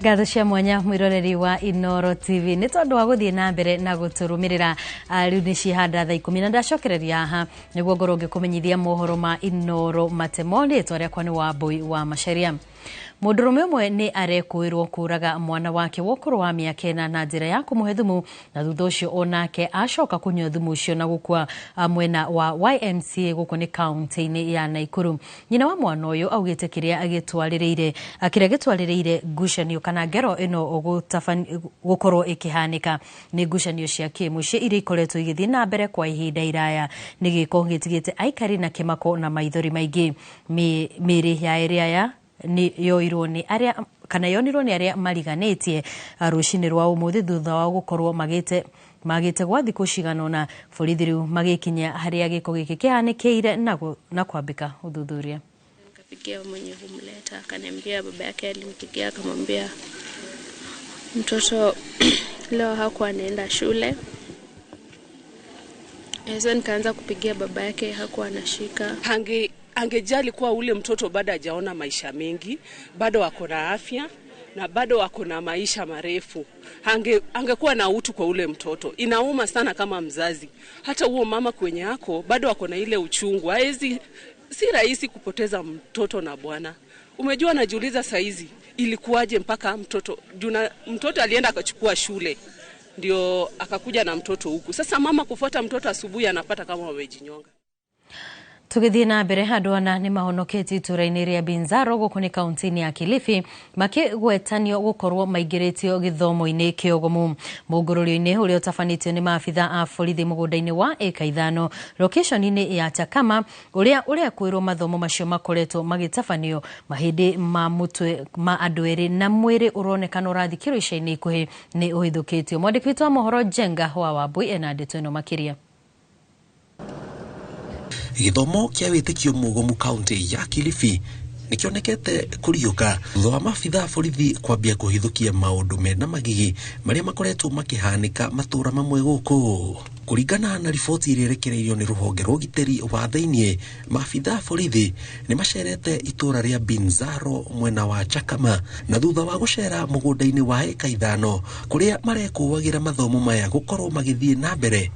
Ngatho cia mwanya mwiroreri wa Inoro TV nĩ tondũ wa gũthiĩ na mbere na gũtũrũmĩrĩra. Rĩu nĩ cihanda thaa 10 na ndacokereria haha nĩguo ngorwo ngĩkũmenyithia mohoro ma Inoro Matemo. Rĩtwa rĩakwa nĩ Wambui wa Macharia. Mũndũrũme ũmwe nĩ arekũĩrwo kũraga mwana wake wa ũkũrũ wa mĩaka 4 na njĩra ya kũmũhe thumu, na thutha ũcio onake acoka kũnyua thumu ũcio na gũkua mwena wa YMCA gũkũ nĩ kaunti-inĩ ya Naikuru. Nyina wa mwana ũyũ augĩte kĩrĩa gĩtwarĩrĩire ngucanio kana ngero ĩno gũkorwo ĩkĩhanĩka nĩ ngucanio cia kĩmũciĩ iria ikoretwo igĩthiĩ na mbere kwa ihinda iraya. Nĩ gĩko gĩtigĩte aikari na kĩmako na maithori maingĩ. Mĩĩrĩ ya erĩ aya nĩ yoirwo nĩ arĩa kana yonirwo nĩ arĩa mariganĩtie rũcinĩ rwa ũmũthĩ thutha wa gũkorwo magĩte gwa thikũ cigana ũna. Borithi rĩu magĩkinya harĩa gĩko gĩkĩ kĩhanĩkĩire na kwambĩka ũthuthuria. Nikapigia mwenye kumleta, akaniambia baba yake alimpigia akamwambia mtoto leo hakuwa anaenda shule. Sasa nikaanza kupigia baba yake, hakuwa anashika. Angejali kuwa ule mtoto bado hajaona maisha mengi, bado ako na afya na bado ako na maisha marefu. Angekuwa na utu kwa ule mtoto. Inauma sana kama mzazi. Hata huo mama kwenye yako bado ako na ile uchungu. Haezi, si rahisi kupoteza mtoto na bwana. Umejua, najiuliza saizi ilikuwaje mpaka mtoto, juna, mtoto alienda akachukua shule ndio akakuja na mtoto huku. Sasa mama kufuata mtoto asubuhi anapata kama wamejinyonga. Tũgĩthiĩ na mbere, andũ ana nĩ mahonoketie itũũra-inĩ rĩa Binzaro gũkũ nĩ kaunti-inĩ ya Kilifi makĩgwetanio gũkorwo maingĩrĩtio gĩthomo-inĩ kĩogomu. Mũngũrũrio-inĩ ũrĩa ũtabanĩtio nĩ maabitha a borithi mũgũnda-inĩ wa ĩka 5 location-inĩ ya Chakama, ũrĩa ũrekwĩrwo mathomo macio makoretwo magĩtabanio, mahĩndĩ ma mũtwe ma andũ erĩ na mwĩrĩ ũronekana ũrathikĩrwo ica-inĩ ikuhĩ nĩ ũhithũkĩtio. Mwandĩki witũ wa mohoro Njenga wa Wambui ena ndeto ĩno makĩria. Gĩthomo kĩa wĩtĩkio mũgomu kaunti ya Kilifi nĩkĩonekete kũriũka thutha wa maabitha a borithi kwambia kũhithũkia maũndũ mena magigi marĩa makoretwo makĩhanĩka matũra mamwe gũkũ. Kũringana na riboti ĩrĩa ĩrekereirio nĩ rũhonge rwa ũgitĩri wa thĩiniĩ, maabitha a borithi nĩ macerete itũra rĩa Binzaro mwena wa Chakama, na thutha wa gũcera mũgũnda-inĩ wa ĩka 5 kũrĩa marekũagĩra mathomo maya gũkorwo magĩthiĩ na mbere,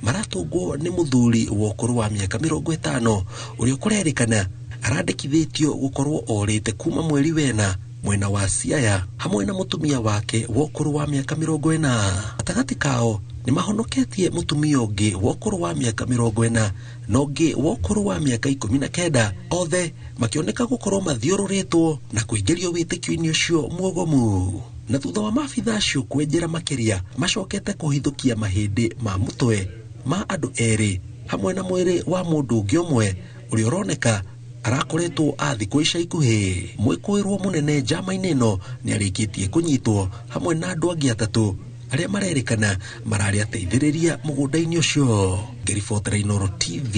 maratũngwo nĩ mũthuri wa ũkũrũ wa mĩaka 50 ũrĩa kũrerĩkana arandĩkithĩtio gũkorwo orĩte kuma mweri wena mwena wa Siaya hamwe na mũtumia wake wa ũkũrũ wa mĩaka 40. Gatagatĩ kao nĩ mahonoketie mũtumia ũngĩ wa ũkũrũ wa mĩaka 40 na ũngĩ wa ũkũrũ wa mĩaka 19, othe makĩoneka gũkorwo mathiũrũrĩtwo na kũingĩrio wĩtĩkio-inĩ ũcio mwogomu. Na thutha wa maabitha acio kwenjera makĩria, macokete kũhithũkia mahĩndĩ ma mũtwe ma andũ erĩ hamwe na mwĩrĩ wa mũndũ ũngĩ ũmwe ũrĩa ũroneka arakoretwo athikwo ica ikuhĩ. Mwĩkũĩrwo mũnene njama-inĩ ĩno nĩ arĩkĩtie kũnyitwo hamwe na andũ angĩ atatũ arĩa marerĩkana mararĩ ateithĩrĩria mũgũnda-inĩ ũcio. Ngĩribotera Inoro TV,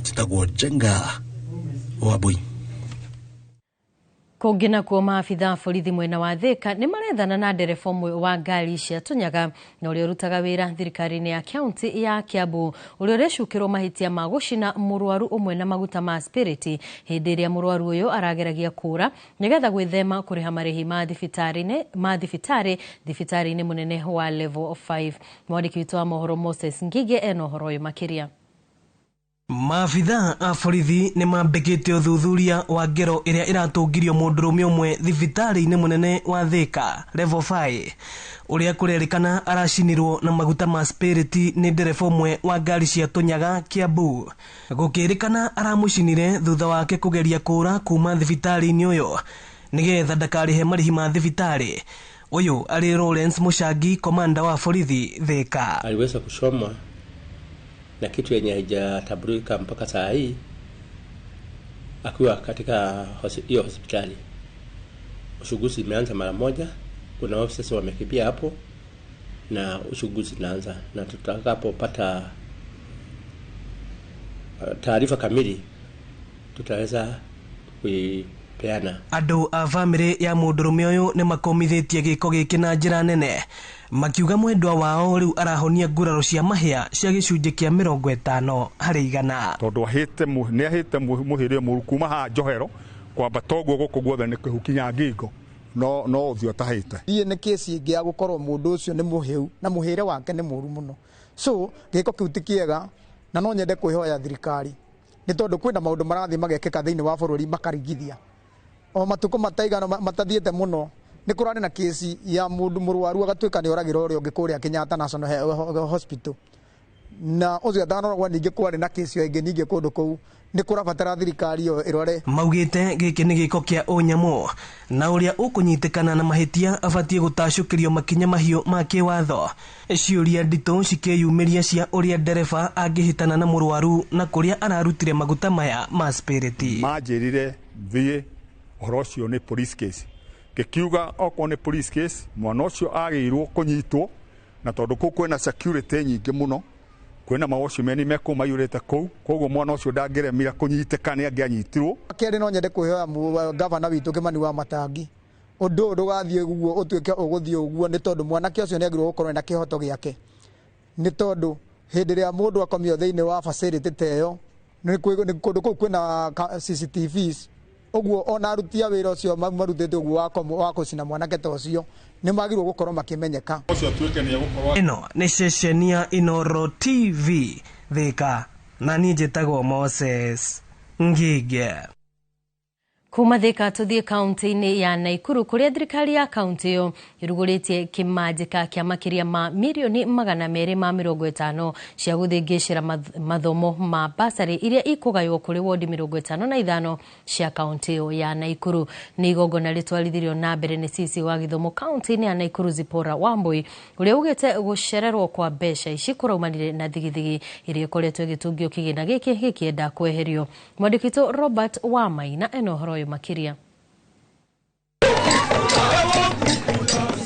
njĩtagwo Njenga Wambui. Kũngĩ nakuo, maabitha a borithi mwena wa Thika nĩ marethana na ndereba ũmwe wa ngari cia Tũnyaga na ũrĩa ũrutaga wĩra thirikari-inĩ ya kaunti ya Kiambu, ũrĩa ũrecukĩrwo mahĩtia ma gũcina mũrwaru ũmwe na maguta ma spirit hĩndĩ ĩrĩa mũrwaru ũyũ arageragia kũra nĩgetha gwĩthema kũrĩha marĩhi ma thibitarĩ-inĩ mũnene wa level 5. Mwandĩki witũ wa mohoro Moses Ngige ena ũhoro ũyũ makĩria. Maabitha a borithi nĩ mambĩkĩte ũthuthuria wa ngero ĩrĩa ĩratũngirio mũndũrũme ũmwe thibitarĩ-inĩ mũnene wa Thika level 5 ũrĩa kũrerĩkana aracinirwo na maguta ma spirit nĩ ndereba ũmwe wa ngari cia Tũnyaga Kiambu. Gũkĩrĩkana aramũcinire thutha wake kũgeria kũra kuma thibitarĩ-inĩ ũyũ nĩgetha ndakarĩhe marĩhi ma thibitarĩ. Ũyũ arĩ Lawrence Mũcangi, komanda wa borithi Thika. Aliweza kuchomwa na kitu yenye haijatambulika mpaka saa hii akiwa katika hiyo hospitali. Uchunguzi imeanza mara moja, kuna officers wamekimbia hapo na uchunguzi unaanza, na tutakapopata taarifa kamili tutaweza kuipeana. Andũ a bamĩrĩ ya mũndũrũme ũyũ nĩ makomithĩtie gĩko gĩkĩ na njĩra nene, makiuga mwendwa wao rĩu arahonia nguraro cia mahĩa cia gĩcunjĩ kĩa 50 harĩ igana. Tondũ nĩ ahĩte mũhĩrĩ mũru kuma haha njohero kwamba toguo gũkũ guothe nĩ kĩhu kinya ngingo. no ũthiũ atahĩte. Thiĩ nĩ kĩci ĩngĩ ya gũkorwo mũndũ ũcio nĩ mũhĩu na mũhĩre wake nĩ mũru mũno. So gĩko kĩu ti kĩega na no nyende kwĩhoya thirikari nĩ tondũ kwĩna maũndũ marathiĩ magekĩka thĩinĩ wa bũrũri makarigithia. O matukũ mataigana matathiĩte mũno nĩ kũrarĩ na kĩci ya mũndũ mũrwaru agatuĩka nĩ oragĩra ũrĩa ũngĩ kũrĩa Kenyatta National Hospital. Na ũcio atanoragwo ningĩ kwarĩ na kĩci ĩngĩ ningĩ kũndũ kũu nĩ kũrabatara thirikari ĩyo ĩrore. Maugĩte gĩkĩ nĩ gĩko kĩa ũnyamũ na ũrĩa ũkũnyitĩkana na mahĩtia abatiĩ gũtacũkĩrio makinya mahiũ ma kĩwatho. Ciũria nditũ cikĩyumĩria cia ũrĩa ndereba angĩhĩtana na mũrwaru na kũrĩa ararutire maguta maya ma spiriti. Manjĩrire thiĩ ũhoro ũcio nĩ police case. Ngĩkiuga okorwo nĩ police case mwana ũcio agĩrĩirwo kũnyitwo na tondũ kũu kwĩna security nyingĩ mũno kwĩna mawatchman mekũu maiyũrĩte kũu koguo mwana ũcio ndangĩremire kũnyitĩka nĩ angĩanyitirwo. Kerĩ no nyende kwĩhoya gavana witũ Kĩmani wa Matangi ũndũ ũyũ ndũgathiĩ ũguo ũtuĩke ũgũthiĩ ũguo nĩ tondũ mwanake ũcio nĩ agĩrĩirwo gũkorwo na kĩhoto gĩake nĩ tondũ hĩndĩ ĩrĩa mũndũ akomio thĩinĩ wa facility ta ĩyo nĩ kũndũ kũu kwĩna CCTVs ũguo ona aruti a wĩra ũcio marutĩte ũguo wa kũcina mwanake ta ũcio nĩ magĩrĩirwo gũkorwo makĩmenyeka. Ĩno nĩ ceceni ya Inooro TV Thika na niĩ njĩtagwo Moses Ngige. Kuma Thika tuthiĩ kaunti-inĩ ya Naikuru kũrĩa thirikari ya kaunti ĩyo ĩrugũrĩtie kĩmanjĩka kĩa makĩria ma mirioni 250 cia gũthĩngĩcĩra mathomo ma basarĩ iria ikũgaywo kũrĩ wondi 55 cia kaunti ĩyo ya Naikuru. Nĩ igongona rĩtwarithirio na mbere nĩ CC wa gĩthomo kaunti-inĩ ya Naikuru Zipporah Wambui ũrĩa ugĩte gũcererwo kwa mbeca ici kũraumanire na thigithigi iria ĩkoretwo ĩgĩtungio kĩgĩna gĩkĩ gĩkĩenda kweherio. Mwandĩki witũ Robert Wamaina ena ũhoro ũyũ makĩria.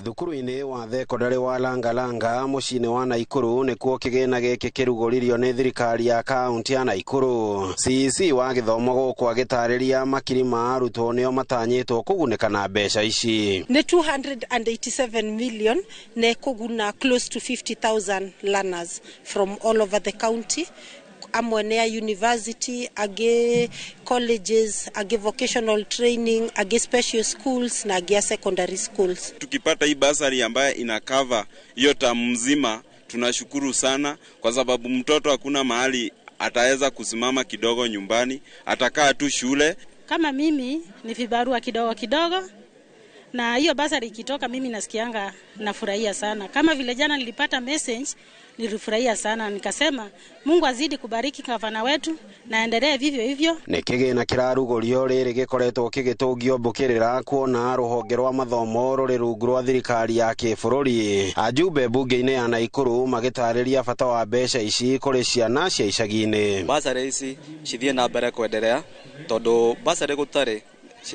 Thukuru-inĩ wa thekondarĩ wa Langalanga mũciĩ-inĩ wa Naikuru nĩkuo kĩgĩna gĩkĩ kĩrugũririo nĩ thirikari ya kaunti ya Naikuru. CEC wa gĩthomo gũkũ agĩtarĩria makiri ma arutwo nĩo matanyĩtwo kũgunĩka na mbeca ici. Nĩ 287 million na kũguna close to 50,000 learners from all over the county. Amwe nĩ a university, angĩ colleges, angĩ vocational training, angĩ special schools na angĩ a secondary schools. Tukipata hii basari ambayo ina cover hiyo term mzima tunashukuru sana, kwa sababu mtoto hakuna mahali ataweza kusimama kidogo nyumbani, atakaa tu shule. Kama mimi ni vibarua kidogo kidogo, na hiyo basari ikitoka mimi nasikianga nafurahia sana. Kama vile jana nilipata message nilifurahia sana, nikasema Mungu azidi kubariki gavana wetu na endelee vivyo hivyo. Nĩ kĩgĩna kĩrarugũrio rĩrĩ gĩkoretwo kĩgĩtũngio mbũkĩrĩra kuona rũhonge rwa mathomo rũrĩ rungu rwa thirikari ya kĩbũrũri. Ajumbe mbunge-inĩ ya Naikuru magĩtarĩria bata wa mbeca ici kũrĩ ciana cia icagi-inĩ. Basarĩ ici cithiĩ na mbere kwenderea tondũ basarĩ gũtarĩ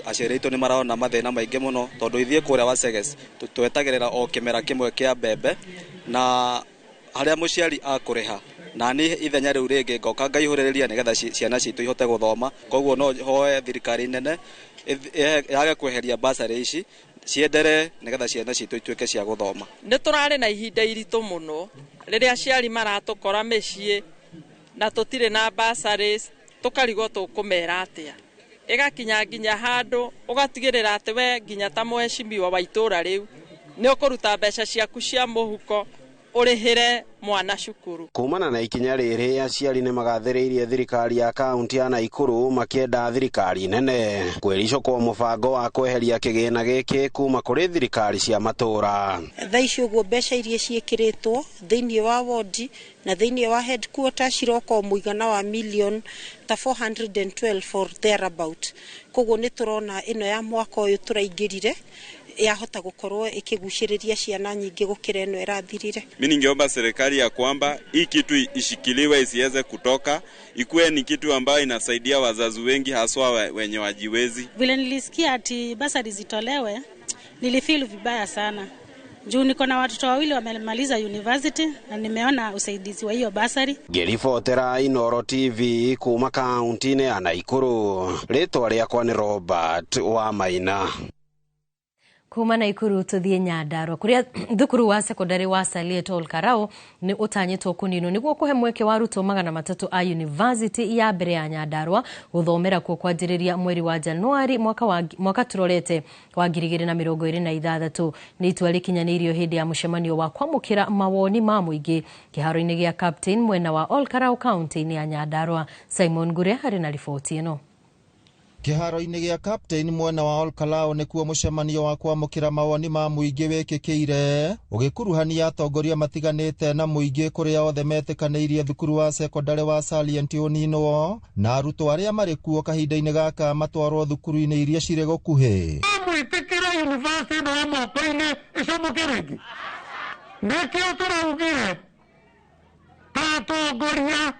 aciari aitũ nĩ marona mathĩna maingĩ mũno tondũ ithuĩ kũrĩa Waseges twetagĩrĩra o kĩmera kĩmwe kĩa mbembe na harĩa mũciari akũrĩha na niĩ ithenya rĩu rĩngĩ ngoka ngaihũrĩrĩria nĩgetha ciana citũ ihote gũthoma. Koguo no hoe thirikari nene yage kweheria basarĩ ici cienderee nĩgetha ciana citũ ituĩke cia gũthoma. Nĩ tũrarĩ na ihinda iritũ mũno rĩrĩa aciari maratũkora mĩciĩ na tũtirĩ na basarĩ tũkarigwo tũkũmera atĩa. Ĩgakinya nginya handũ ũgatigĩrĩra atĩ we nginya ta mũhecimiwa wa itũũra rĩu nĩ ũkũruta mbeca ciaku cia mũhuko ũrĩhĩre mwana cukuru. Kumana na ikinya rĩrĩ aciari nĩ magathĩrĩirie thirikari ya kaunti ya Naikuru makĩenda thirikari nene kwĩricũkwo mũbango wa kweheria kĩgĩna gĩkĩ kuma kũrĩ thirikari cia matũũra. Thaa ici ũguo mbeca iria ciĩkĩrĩtwo thĩinĩ wa wodi na thĩinĩ wa headquarter ciroka mũigana wa million ta 412 or thereabout. Koguo nĩ tũrona ĩno ya mwaka ũyũ tũraingĩrire yahota gũkorwo ĩkĩgucĩrĩria ciana nyingĩ gũkĩra ĩno ĩrathirire. Mimi ningeomba serikali ya kwamba hii kitu ishikiliwe isiweze kutoka, ikuwe ni kitu ambayo inasaidia wazazi wengi haswa wenye wajiwezi. Vile nilisikia ati basari zitolewe nilifeel vibaya sana. Juu niko na watoto wawili wamemaliza university na nimeona usaidizi wa hiyo basari. Ngĩribotera Inooro TV kuma kaunti-inĩ ya Naikuru, rĩtwa rĩakwa nĩ Robert Wamaina. Kuma Naikuru tuthie Nyandarua kuria thukuru wa sekondari wa Saliet Ol Karau ni utanyitwo kuninwo niguo kuhe mweke wa arutwo 300 a university ya mbere ya Nyandarua guthomera kuo kwanjiriria mweri wa Januari mwaka turorete wa 2026. Ni itua rikinyaniirio hindi ya mucemanio wa kwamukira mawoni ma muingi kiharo-ini gia Captain mwena wa Ol Karau kaunti-ini ya Nyandarua. Simon Ngure hari na riboti ino. Kiharo-inĩ gĩa Captain mwena wa Ol Kalou nĩkuo mũcemanio wa kwamũkĩra mawoni ma mũingĩ wĩkĩkĩire ũgĩkuruhania atongoria matiganĩte na mũingĩ kũrĩa othe metĩkanĩirie thukuru wa sekondari wa Salient ũninwo na arutwo arĩa marĩ kuo kahinda-inĩ gaka matwarwo thukuru-inĩ iria cirĩ gũkuhĩ. Mwĩtĩkĩre yunivasĩtĩ ĩno ya moko-inĩ ĩcomoke rĩngĩ, nĩkĩo tũraugire ta atongoria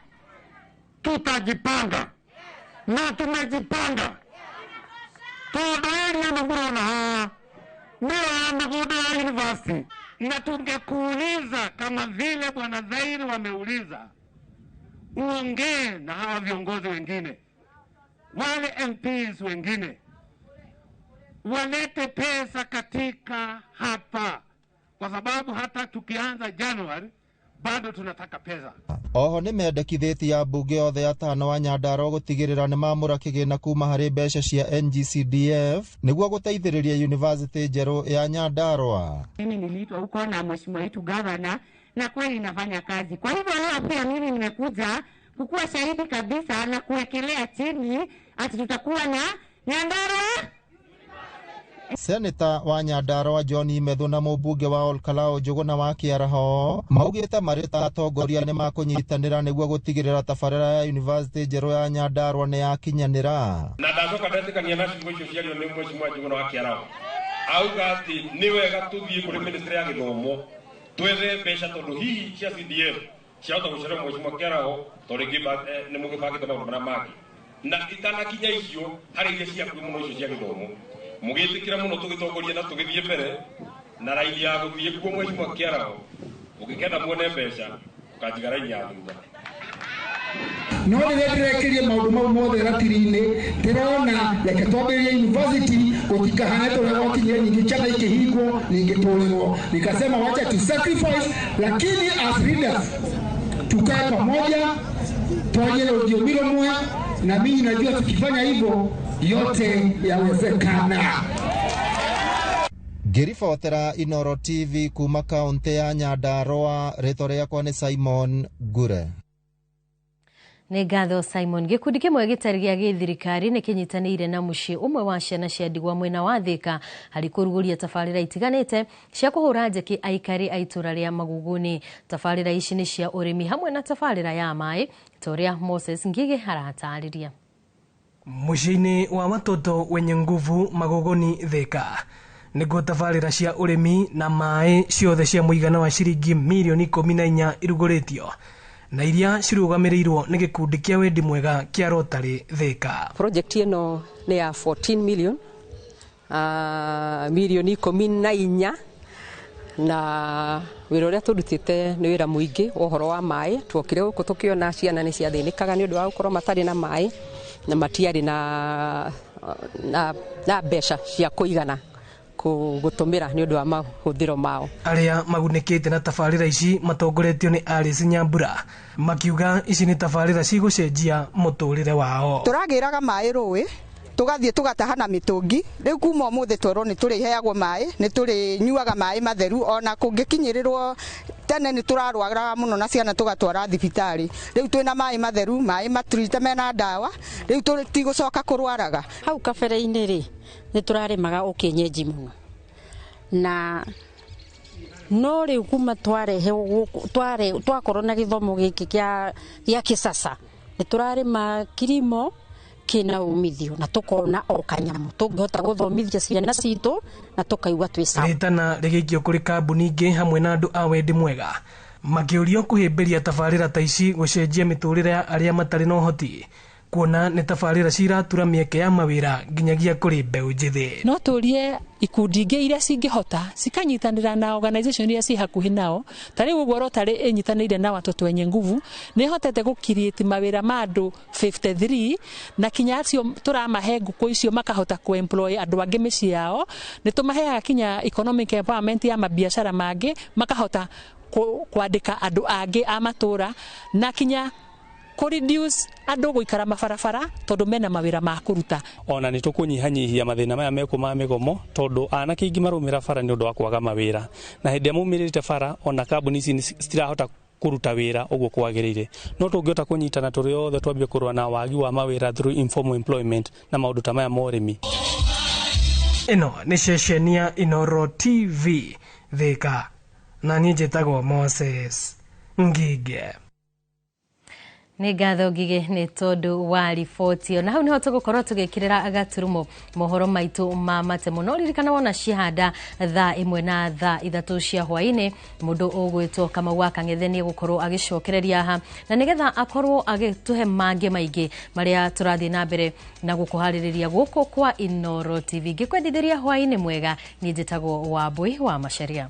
tutajipanga na tumejipanga tondu area ĩno mũrona haha nĩyo ya mĩgũnda ya university, na tungekuuliza kama vile bwana Zairi wameuliza, uongee na hawa viongozi wengine, wale MPs wengine walete pesa katika hapa, kwa sababu hata tukianza Januari bado tunataka pesa. Oho nĩ mendekithĩtie ambunge othe atano a Nyandarua gũtigĩrĩra nĩ mamũra kĩgĩna kuma harĩ mbeca cia NGCDF nĩguo gũteithĩrĩria yunivasĩtĩ njerũ ya Nyandarua. Mimi niliitwa huko na mheshimiwa wetu gavana na kweli inafanya kazi. Kwa hivyo leo pia mimi nimekuja kukuwa shahidi kabisa na kuwekelea chini ati tutakuwa na Nyandarua. Seneta wa Nyandarua John Imethu na mũmbunge wa Ol Kalou Njũgũna wa Kĩaraho maugĩte marĩ ta atongoria nĩ makũnyitanĩra nĩguo gũtigĩrĩra tabarĩra ya yunivasĩtĩ njerũ ya Nyandarua nĩ yakinyanĩra. Na ndacoka ndetĩkania na ciugo icio ciario nĩ mheshimiwa Njũgũna wa Kĩaraho, auga atĩ nĩ wega tũthiĩ kũrĩ ministry ya gĩthomo twethe mbeca tondũ hihi cia CDF ciahota gũcererwo mheshimiwa Kĩaraho tondũ rĩngĩ nĩ mũgĩbangĩte maũndũ marĩa mangĩ, na itanakinya icio harĩ iria ciakuo mũno icio cia gĩthomo mũgĩtĩkĩra mũno tũgĩtongoria na tũgĩthiĩ mbere na raini ya gũthiĩ kuo mheshimiwa Kĩaraho ũngĩkenda muone mbeca ũkanjiga raini ya thutha. No rĩrĩa ndĩrekĩrie maũndũ mau mothe ratiri-inĩ ndĩrona reke twambĩrĩrie university gũtikahane ta ũrĩa gwakinyire nyingĩ chama ikĩhingwo ningĩtũrĩrwo. Nikasema wacha tu sacrifice, lakini as leaders tukae pamoja, twaje rũthiomi rũmwe, na mimi najua tukifanya hivyo yote yawezekana. Ngĩribotera Inoro TV kuma kaunti ya Nyandarua, rĩtwa rĩakwa nĩ Simon Ngure. Nĩ ngatho Simon. Gĩkundi kĩmwe gĩtarĩ gĩa gĩthirikari nĩ kĩnyitanĩire na mũciĩ ũmwe wa ciana cia ndigwa mwena wa Thĩka harĩ kũrugũria tabarĩra itiganĩte cia kũhũra njeki aikari a itũra rĩa Maguguni. Tabarĩra ici nĩ cia ũrĩmi hamwe na tabarĩra ya maĩ ta ũrĩa Moses Ngige aratarĩria. Mũciĩ-inĩ wa watoto wenye nguvu Magogoni Thĩka nĩguo tabarĩra cia ũrĩmi na maĩ ciothe cia mũigana wa ciringi mirioni 14 irugũrĩtio na iria cirũgamĩrĩirwo nĩ gĩkundi kĩa wendi mwega kĩa Rotary Thĩka. Project ĩno nĩ ya 14 million, mirioni 14, na wĩra ũrĩa tũrutĩte nĩ wĩra mũingĩ wa ũhoro wa maĩ. Tuokire gũkũ tũkĩona ciana nĩ ciathĩnĩkaga nĩ ũndũ wa gũkorwo matarĩ na maĩ na matiarĩ na mbeca cia kũigana gũtũmĩra nĩ ũndũ wa mahũthĩro mao. Arĩa magunĩkĩte na tabarĩra ici matongoretio nĩ Alice Nyambura makiuga ici nĩ tabarĩra cigũcenjia mũtũrĩre wao. Tũragĩraga maĩ rũĩ tũgathiĩ tũgataha na mĩtũngi, rĩu kuma ũmũthĩ twerwo nĩ tũrĩheagwo maĩ, nĩ tũrĩnyuaga maĩ matheru, ona kũngĩkinyĩrĩrwo tene nĩ tũrarwaraga mũno na ciana tũgatwara thibitarĩ. Rĩu twĩna maĩ matheru, maĩ maturite mena ndawa, rĩu tũtigũcoka kũrwaraga. Hau kabere-inĩ rĩ nĩ tũrarĩmaga ũkĩenyenji mũno, na no rĩu kuma twarehe gũkũ twakorwo na gĩthomo gĩkĩ gĩa kĩsasa nĩ tũrarĩma kilimo kina umithio na tukona o kanyamu tũngĩhota gũthomithia ciana citũ na tũkaigua twĩ sawa. Rĩtana rĩgĩikio kũrĩ kambuni ingĩ hamwe na andũ a wendi mwega makĩũrio kũhĩmbĩria tabarĩra ta ici gũcenjia mĩtũrĩre ya arĩa matarĩ na ũhoti Kuona nĩ tabarĩra ciratura mĩeke ya mawĩra nginyagia kũrĩ mbeũ njĩthĩ. No tũrie ikundi ingĩ iria cingĩhota cikanyitanĩra na organization iria ci hakuhĩ nao. Ta rĩu ũguo Rotary ĩnyitanĩire na Watoto Wenye Nguvu, nĩ ĩhotete gũ create mawĩra ma andũ 53, na kinya acio tũramahe ngũkũ icio makahota kũ employ andũ angĩ mĩciĩ yao. Nĩ tũmaheaga kinya economic empowerment ya mabiacara mangĩ, makahota kwandĩka andũ angĩ a matũra, na kinya kũ reduce andũ gũikara mabarabara tondũ mena mawĩra ma kũruta. Ona nĩ tũkũnyihanyihia mathĩna maya mekwo ma mĩgomo, tondũ anake aingĩ maraumĩra bara nĩ ũndũ wa kwaga mawĩra, na hĩndĩ ĩrĩa maumĩrĩte bara, ona kambuni ici citirahota kũruta wĩra ũguo kwagĩrĩire. No tũngĩhota kũnyitana tũrĩ othe, twambie kũrũa na wagi wa mawĩra through informal employment na maũndũ ta maya ma ũrĩmi. Ĩno nĩ ceceni ya Inoro TV Thika, na niĩ njĩtagwo Moses Ngige. Nĩ ngatho, Ngige, nĩ tondũ wa riboti ĩyo. Na hau nĩho tũgũkorwo tũgĩkĩrĩra gaturumo mohoro maitũ ma matemo. No ririkana, wona cihanda thaa 1 na thaa 3 cia hwaĩ-inĩ, mũndũ ũgwĩtwo Kamau wa Kang'ethe nĩ egũkorwo agĩcokereria haha na nĩgetha akorwo agĩtũhe mangĩ maingĩ marĩa tũrathiĩ na mbere na gũkũharĩrĩria gũkũ kwa Inoro TV. Ngĩkwendithĩria hwaĩ-inĩ mwega, niĩ njĩtagwo Wambui wa Macharia.